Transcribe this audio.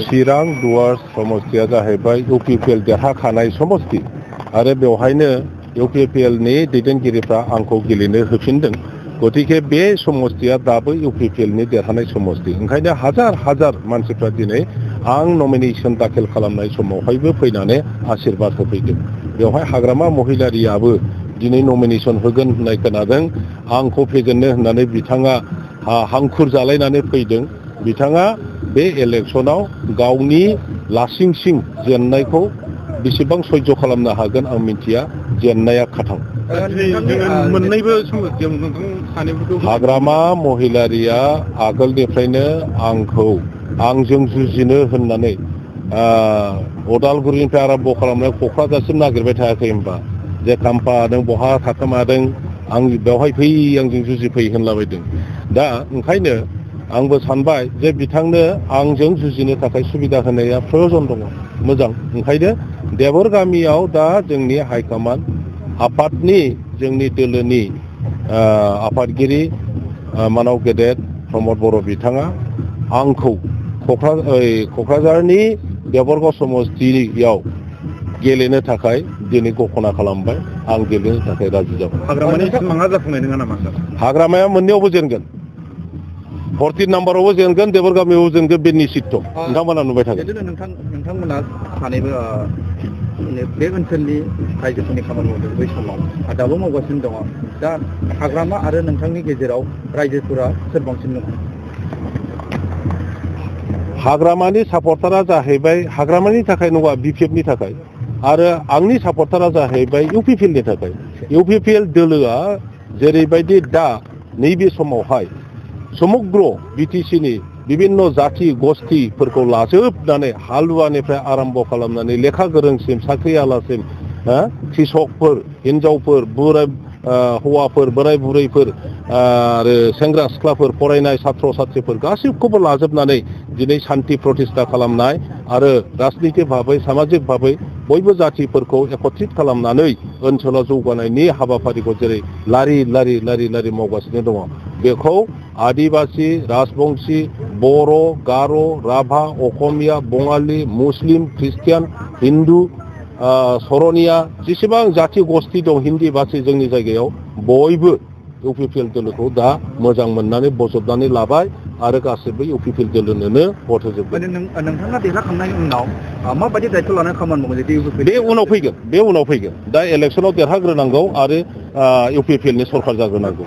चिरां दुवार समस्तिया जाहैबाय इउपिपिएल देरहाखानाय समस्ति आरो बेवहायनो इउपिपिएलनि दैदेनगिरिफ्रा आंखौ गेलेनो होफिनदों। गतिके बे समस्तिया दाबो इउपिपिएलनि देरहानाय समस्ति। ओंखायनो हाजार हाजार मानसिफ्रा दिनै आं नमिनेसन दाखिल खालामनाय समावहायबो फैनानै आशीर्बाद होफैदों। बेवहाय हाग्रामा महिलारियाबो दिनै नमिनेसन होगोन होननाय खोनादों। आंखौ फेजेननो होननानै बिथाङा हांखुर जालायनानै फैदों। बिथाङा बे इलेक्सनाव गावनि लासिंसिं जेननायखौ बेसेबां सह्य खालामनो हागोन आं मिथिया। जेननाया खाथां। हाग्रामा महिलारिया आगोलनिफ्रायनो आंजों जुजिनो होननानै अदालगुरिनिफ्राय आरम्भ खालामनाय क'क्राझारसिम नागिरबाय थायाखै होनबा जे खाम्फा नों बहा थाखोमादों आं बेवहाय फै आंजों जुजिफै होनलाबायदों। दा ओंखायनो आंबो सानबाय जे बिथांनो आंजों जुजिनो थाखाय सुबिदा होनाया प्रयजन दङ। मोजां। ओंखायनो देबर गामियाव दा जोंनि हाइकमान्ड आफादनि जोंनि दोलोनि आफादगिरि मानाव गेदेर प्रमद बर' बिथाङा आंखौ क'क्राझारनि देबरगाव समस्तियाव गेलेनो थाखाय दिनै घोषणा खालामबाय। आं गेलेनो थाखाय राजि जाबाय। हाग्रामानि सिमाङा जाफुंनाय नङा नामा सार? हाग्रामाया मोननैयावबो जेनगोन। 14 नाम्बारावबो जेनगोन, देबर गामियावबो जेनगोन। बे निश्चित नोंथांमोना नुबाय थागोन। नोंथांमोना सानैबो बे ओनसोलनि रायजोफोरनि खामानि मावदों बै समाव दाबो मावगासिनो दङ। दा हाग्रामा आरो नोंथांनि गेजेराव रायजोफोरा सोर बांसिन दङ? हाग्रामानि सापर्टारा जाहैबाय हाग्रामानि थाखाय नङा, बिपिएफनि थाखाय। आरो आंनि सापर्टारा जाहैबाय इउपिपिएलनि थाखाय। इउपिपिएल दोलोआ जेरैबायदि दा नैबे समावहाय समग्र बिटिसिनि बिभिन्न जाथि गस्थिफोरखौ लाजोबनानै हालुवानिफ्राय आरम्भ खालामनानै लेखा गोरोंसिम साख्रिआलासिम कृषकफोर, हिनजावफोर, हौवाफोर, बोराय बुरैफोर आरो सेंग्रा सिख्लाफोर, फरायनाय सात्र साथ्रिफोर गासैखौबो लाजोबनानै दिनै सान्थि प्रतिष्ठा खालामनाय आरो राजनितिक भाबै सामाजिक भाबै बयबो जाथिफोरखौ एकत्रित खालामनानै ओनसोलाव जौगानायनि हाबाफारिखौ जेरै लारि मावगासिनो दङ। बेखौ आदिबासि, राजबंसि, बर', गार', राभा, असमिया, बङालि, मुस्लिम, ख्रिस्टियान, हिन्दु, सरनिया जेसेबां जाथि गस्थि दं हिन्दी भाषी जोंनि जायगायाव बयबो इउपिपिएल दोलोखौ दा मोजां मोननानै बजबनानै लाबाय आरो गासैबो इउपिपिएल दोलोनोनो भट होजोबबाय। नोंथाङा देरहाखांनायनि उनाव माबायदि दायित्व लानानै खामानि मावगोन? बे उनाव फैगोन। दा इलेक्सनाव देरहाग्रोनांगौ आरो इउपिपिएलनि सरकार जाग्रोनांगौ।